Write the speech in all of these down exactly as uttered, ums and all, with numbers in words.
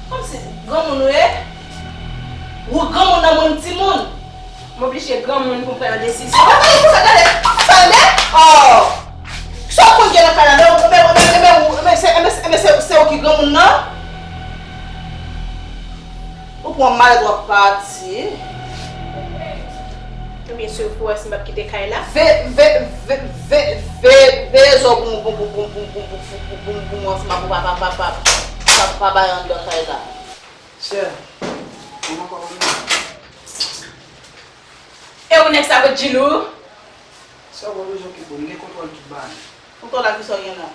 Kòmsi granmoun ou ye? Ou granmoun nan moun timoun. M oblije granmoun pou m pran yon desizyon. Gade, gade, gade, gade, gade. Oh! Sa w konn gen nan kay la? Men, men, men, men, men, men, se, men, se, men se, se ou ki granmoun nan? Ou pran malèt w ap pati. Ebyen, si w wè si m ap kite kay la. Ve, ve, ve, ve, ve, veye zò pou, pou, pou mwen ansanm ak ou pa, pa, pa, pa, pa, pa bay anndan kay la. Sè, kòman, kòman nou? E ou nèg sa kot Djilou? Sè, ou pa bezwen okipe w, m gen kontwòl tout bagay. Kontwòl la, kisa w gen la?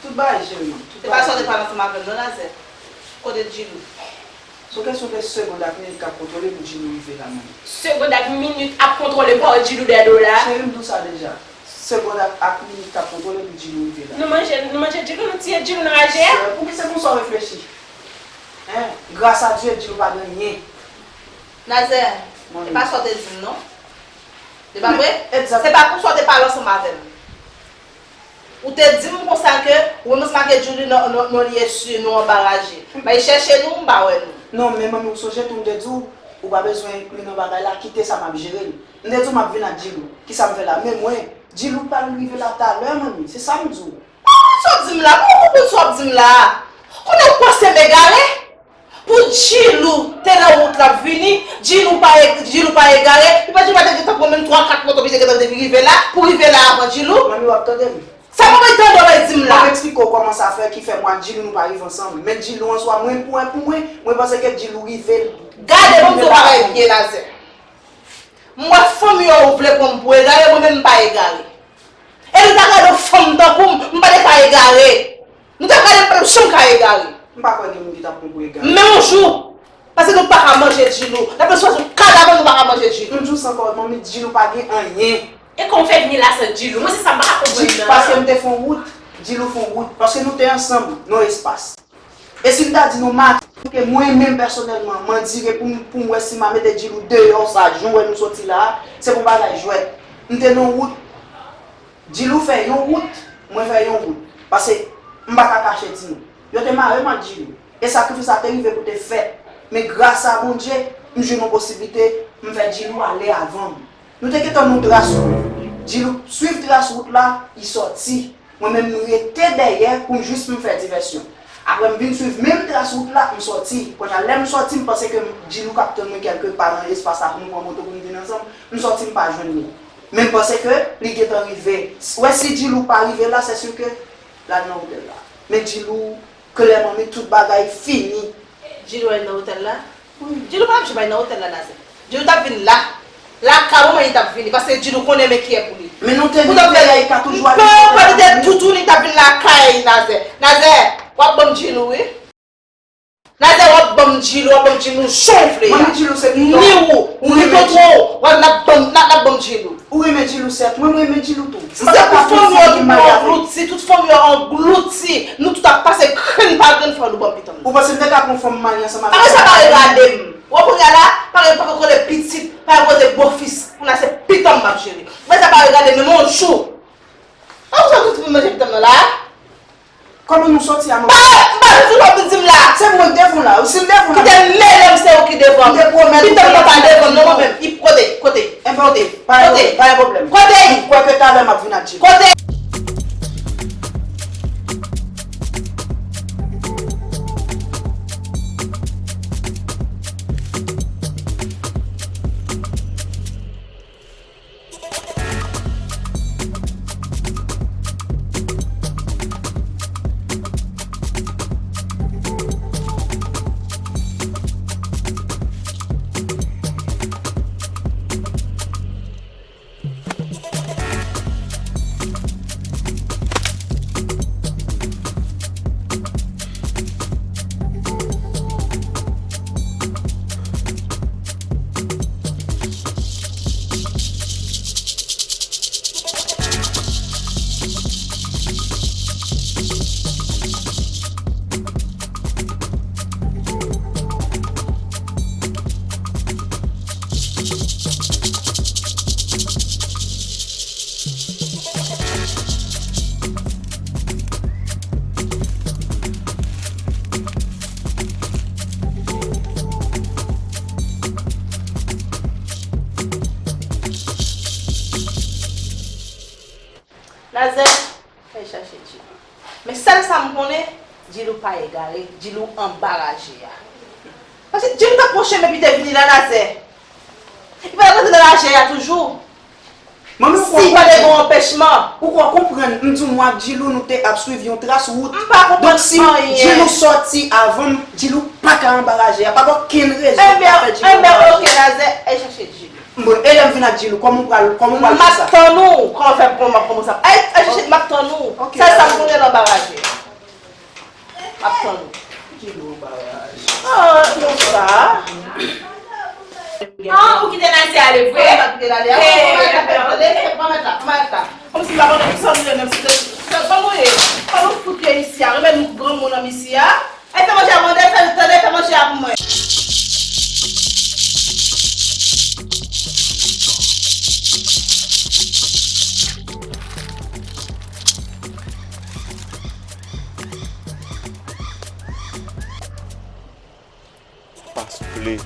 Tout bagay jere, man. Tout bagay jere. Se pa sa w te pale ansanm avè m non, Lazè. Kote Djilou? Se yon kesyon de segond ak minit k ap kontwole pou Djilou rive la, man. Segond ak minit ap kontwole pou w wè Djilou dèyè do w la? Cheri, m di w sa deja. Segond ak, ak minit k ap kontwole pou Djilou rive la. Nou manje, nou manje Djilou, nou tiye Djilou nan raje a? Sè, poukisa se konsa w reflechi? Hein? Gras a Dye, Djilou pa gen anyen. Lazè, e pa sa w te di m non. E pa vre? Se pa konsa w te pale ansanm avè m. Ou te di m konsa ke ou menm ansanm ak Djilou nan, nan, nan lye si nou anba raje. M al chèche nou, m pa wè nou. Non, men manmi, ou sonje tou m te di w, ou pa bezwen enkli nan bagay la, kite sa m ap jere l. M te di w m ap vin ak Djilou. Kisa m fè la? Men mwen, Djilou pral rive la talè, manmi. Se sa m di w. Ou konprann sa w ap di m la? Mwen konprann sa w ap di m la. Konnen w panse m egare? Pou Djilou te nan wout l ap vini, Djilou pa e-, Djilou pa egare, li pa, Djilou pa te gentan pran menm twa, kat moto, li te gentan rive la, pou rive la avan Djilou. Manmi, w ap tande m? Sa mwen tande w ap di m la. M ap eksplike w kòman sa fè ki fè mwen ak Djilou nou pa rive ansanm. Men Djilou an swa, mwen, pou mwen, pou mwen, mwen panse ke Djilou rive. Gade, ban m di w bagay byen, Lazè. M wè fanmi w vle pran m pou egare, mwen menm m pa egare. E nou ta gade yon fanm tankou m, m pa te ka egare. Nou ta gade m, m pa t ap janm ka egare. M pa kwè gen moun ki t ap pran pou egare. Menm yon jou, paske nou pa ka manje Djilou. N ap fè swazi yon kadav, nou pa ka manje Djilou. M di w sa ankò, manmi, Djilou pa gen anyen. E kòman w fè vini la san Djilou? Mwen se sa m pa ka konprann nan. Paske m te fè yon wout, Djilou fè yon wout. Paske nou te ansanm nan yon espas. E si m ta di nou maten ke mwen menm pèsonèlman, m andire pou m, pou m wè si m a mete Djilou deyò sa, jan w wè nou soti la a, se pou bagay jwèt. M te nan wout, Djilou fè yon wout, mwen fè yon wout. Paske m pa ka kache di nou. Yo te mare m ak Djilou. E sakrifis la te rive pou te fèt. Men gras a Bondye, m jwenn yon posiblite, m fè Djilou ale avan m. Nou te gentan nan yon tras wout. Djilou swiv tras wout la, li sòti. Mwen menm, m rete dèyè pou m jis m fè divèsyon. Apre, m vin swiv menm tras wout la, m sòti. Kounye a, lè m sòti, m panse ke Djilou k ap tann mwen kèlke pa nan espas la pou nou pran moto pou nou vin ansanm. M sòti, m pa jwenn li. Men m panse ke li gentan rive. Wè, si Djilou pa rive la, se si ke l al nan otèl la. Men Djilou, klèman, men tout bagay fini. Djilou al nan otèl la? Wi. Djilou pa t ap janm al nan otèl la, Lazè. Djilou t ap vin la. Lakay mwen li t ap vini, paske Djilou konnen men kiyè pou li. Men nou te di Pè a, li ka toujou al nan otèl la. Non, li te toutou, li t ap vin lakay, Lazè. Lazè, w ap ban m Djilou, wi. Lazè, w ap ban m Djilou, w ap ban m Djilou, jan w vle a. Manmi, Djilou se pitit ou. Ni ou, ni patwon ou, w ap, n ap ban m, n ap, n ap ban m Djilou. Ou renmen Djilou, sèt. Mwen, mwen renmen Djilou tou. Si se pou fanmi w ki pou anglouti, tout fanmi w anglouti, nou tout ap pase grenn pa grenn, fò nou ban m pitit nou. Ou panse m te ka pran fanm m marye ansanm avèk ou? Apre sa, pa regade m. Ou konnen la, pa, pa koze pitit, pa koze bofis. Kounye a se pitit m ap jere. Apre sa, pa regade m, men yon jou. An, ou sa tout pou manje pitit m nan la? Kòman nou sòti a, manman? Ba, ba, nou sou w ap di m la. Se mwen k devan w la. Si m devan w la. Kite m mele m, se ou ki devan m. M te pwomèt ou. Pitit m nan pa devan m, non, mwen menm. Kote, kote, kote, pa gen pwoblèm. Kote? M kwè ke talè m ap vin ak Djilou. Kote? Nazè, fè chache Djilou. Men sèl sa m konnen, Djilou pa egare, Djilou anba raje a. Paske Djilou t ap pran chemen epi te vini la, Nazè. Li pa t ap rantre nan raje a toujou. Manmi, ou si pa te gen anpèchman. Ou konprann, m di w, mwen ak Djilou, nou te ap swiv yon tras wout. M pa konprann anyen. Donk, si Djilou sòti avan m, Djilou pa ka anba raje a. Pa gen okenn rezon pou fè Djilou anba raje a. Ebyen, ok, Nazè, al chache Djilou. Bon, e lè m vin ak Djilou, kòman w pral, kòman w pral fè sa? M ap tann ou. Kòman fè, kòman, kòman sa? Al, al chache, m ap tann ou. Ok, sèl sa m konnen, l anba raje a. M ap tann ou. Djilou anba raje. Ah, non sa. Ah, ou kite Nazè ale vre? Mwen pa kite l ale. Hey, pa mèt la, pa mèt la. Kòmsi m pa konnen kisa nou ye menm, si se, se, kòman nou ye? Kòman nou fout ye isi a? Remèt nou granmoun nan isi a. Al fè manje a, mande, fè, tande, fè manje a pou mwen. Pa souple.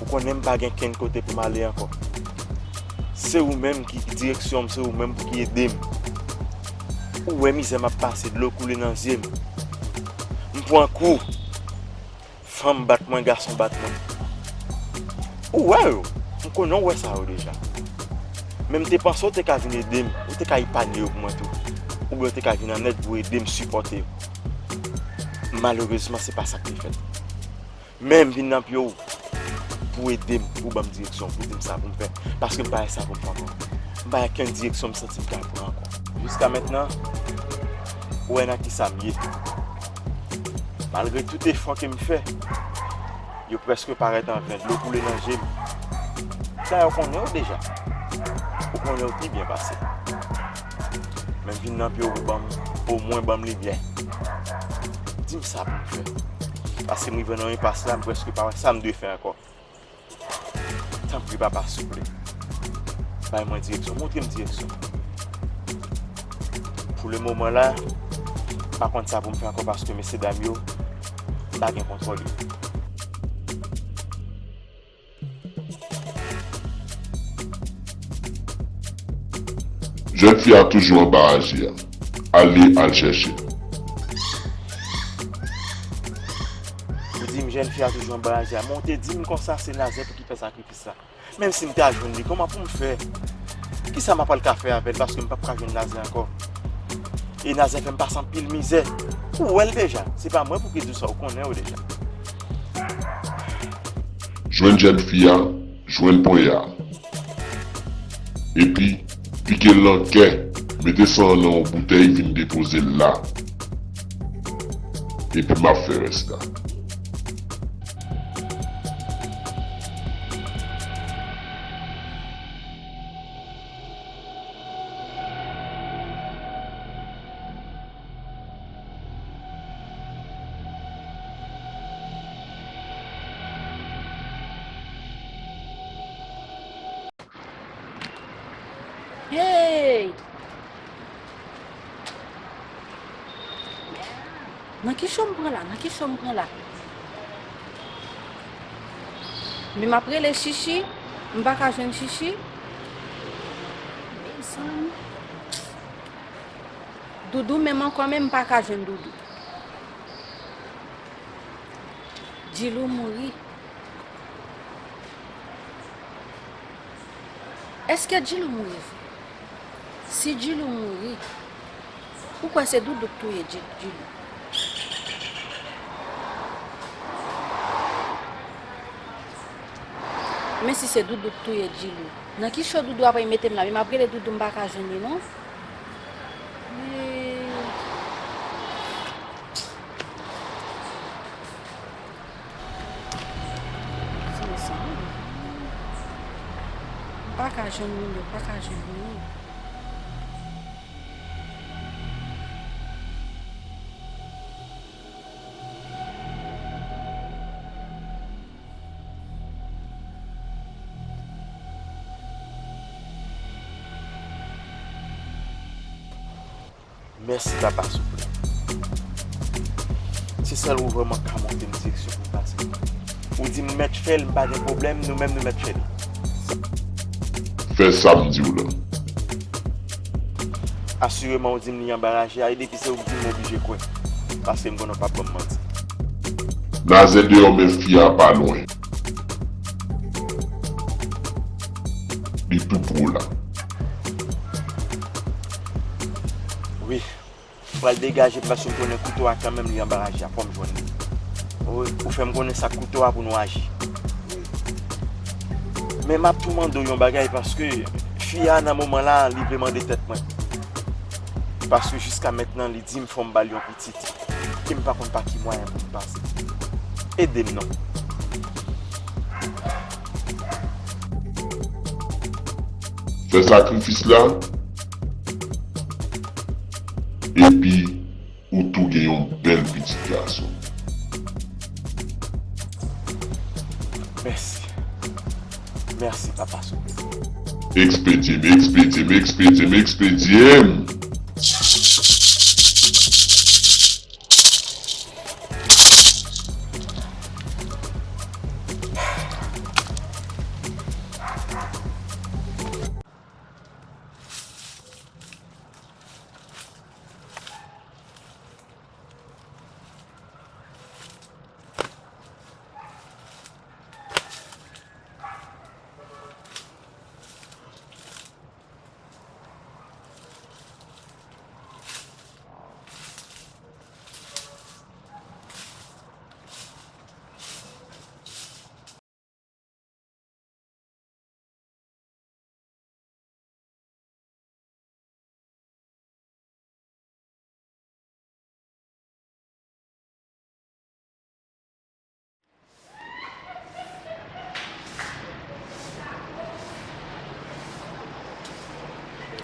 Ou konnen m pa gen kenn kote pou m ale ankò. Se ou menm ki direksyon m, se ou menm pou ki ede m. Ou wè mizè m ap pase, dlo koule nan zye m. M pran kou. Fanm bat mwen, gason bat mwen. Ou wè yo. M konnen w wè sa yo deja. Men m te panse w te ka vin ede m, ou te ka epanye yo pou mwen tou. Oubyen w te ka vin an èd pou ede m sipòte yo. Malerezman, se pa sa k te fèt. Men m vin nan pye w pou ede m, pou ban m direksyon, pou di m sa pou m fè. Paske m pa wè sa pou m fè ankò. M pa gen okenn direksyon m santi m ka pran ankò. Jiska mentnan, ou wè nan kisa m ye. Malgre tout efò ke m fè, yo prèske parèt an ven, dlo koule nan je m. Dayè, ou konnen yo deja. Ou konnen yo pi byen pase m. Men m vin nan pye w pou ban m, omwen ban m limyè. Di m sa pou m fè. Paske m rive nan enpas la, m prèske pa wè sa m dwe fè ankò. Tanpri, papa, souple. Bay mwen direksyon, montre m direksyon. Pou le moman la, m pa konn sa pou m fè ankò paske mesye dam yo, m pa gen kontwòl yo. Jèn fi a toujou anba raje a. Ale, al chèche. Ou di m jèn fi a toujou anba raje a. Men w te di m konsa se Nazè pou ki fè sakrifis la. Menm si m ta jwenn li, kòman pou m fè? Kisa m apral ka fè avè l? Paske m p ap ka jwenn Nazè ankò. E Nazè fè m pase anpil mizè. Ou wè l deja. Se pa mwen pou ki di w sa, ou konnen yo deja. Jwenn jèn fi a, jwenn ponyè a. Epi, pike l nan kè, mete san an nan yon boutèy, vin depoze l la. Epi m ap fè rès la. Hey! Nan ki cho m pran la? Nan ki cho m pran la? Men m ap rele Chichi, m pa ka jwenn Chichi. Mezanmi. Doudou menm ankò, men m pa ka jwenn Doudou. Djilou mouri. Èske Djilou mouri vre? Si Djilou mouri, ou kwè se Doudou k touye Dji-, Djilou? Men si se Doudou k touye Djilou, nan ki cho Doudou ap mete m la? Men m ap rele Doudou, m pa ka jwenn li non. Ee. Ti mesye, m pa ka jwenn moun yo, m pa ka jwenn moun. Mèsi papa, souple. Se sèl ou vrèman ka montre m direksyon pou m pase. Ou di m mèt fè l, m pa gen pwoblèm, nou menm nou mèt fè l. Fè sa m di w la. Asireman ou di m li anba raje a, e depi se ou k di m, m oblije kwè. Paske m konnen w p ap ban m manti. Nazè deyò, men fi a pa lwen. Li tou pre w la. Wi. M pral degaje m paske m konnen kouto a kanmenm li anba raje a, fò m jwenn li. Ou, ou fè m konnen sa k kouto a pou nou aji. Men m ap tou mande w yon bagay paske fi a nan moman la, li vle mande tèt mwen. Paske jiska mentnan, li di m fò m ba l yon pitit. E m pa konn pa ki mwayen pou m pase. Ede m non. Fè sakrifis la, epi ou tou gen yon bèl pitit gason. Mèsi. Mèsi, Papa Sovè. Ekspedye m, ekspedye m, ekspedye m, ekspedye m!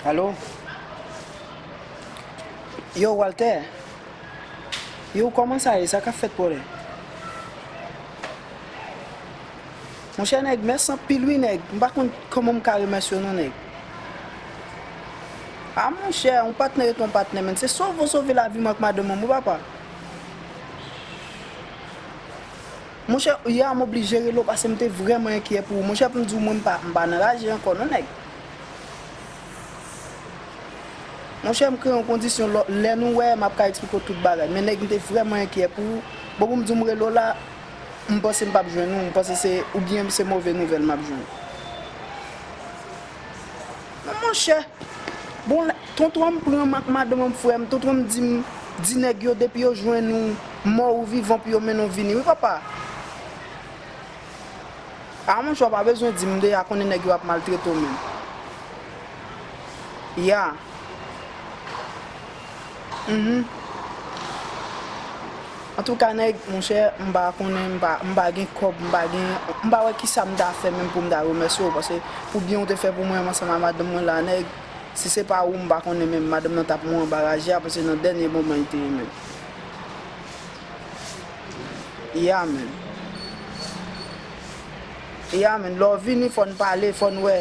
Alo? Yo, Walter? Yo, kòman sa ye? Sa k ap fèt, pwolè? Monchè, nèg, mèsi anpil wi, nèg. M pa konn kòman m ka remèsye w non, nèg. A, monchè, yon patnè rete yon patnè, menn. Se sove w sove lavi mwen ak madanm mwen, wi, papa. Monchè, yè a m oblije rele w paske m te vrèman enkyè pou ou. Monchè, pou m di w, mwen, m pa, m pa nan raje ankò, non, nèg. Monchè, m kreye yon kondisyon, lò, lè nou wè, m ap ka eksplike w tout bagay. Men, nèg, m te vrèman enkyè pou ou. Bon, pou m di w, m rele w la, m panse m p ap jwenn ou, m panse se, oubyen se move nouvèl m ap jwenn. Non, monchè. Bon, lè, tonton an m pran m ak madanm an, frè m, tonton an m di m, di nèg yo, depi yo jwenn ou, mò ou vivan, pou yo mennen w vini, wi, papa. A, monchè, w pa bezwen di m, m deja konnen nèg yo ap maltrete w menm. Ya. Mhm. Antouka, nèg, monchè, m pa konnen, m pa, m pa gen kòb, m pa gen, m pa wè kisa m ta fè menm pou m ta remèsye w, paske pou byen w te fè pou mwen ansanm ak madanm mwen la, nèg, si se pa ou, m pa konnen menm, madanm nan t ap mouri anba raje a, paske nan dènye moman li te ye menm. Ya, menn. Ya, menn, lè w vini, fò n pale, fò n wè.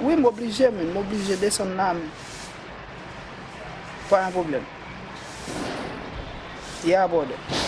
Wi, m oblije, menn, m oblije desann la, menn. Pa gen pwoblèm. Yeah, brother.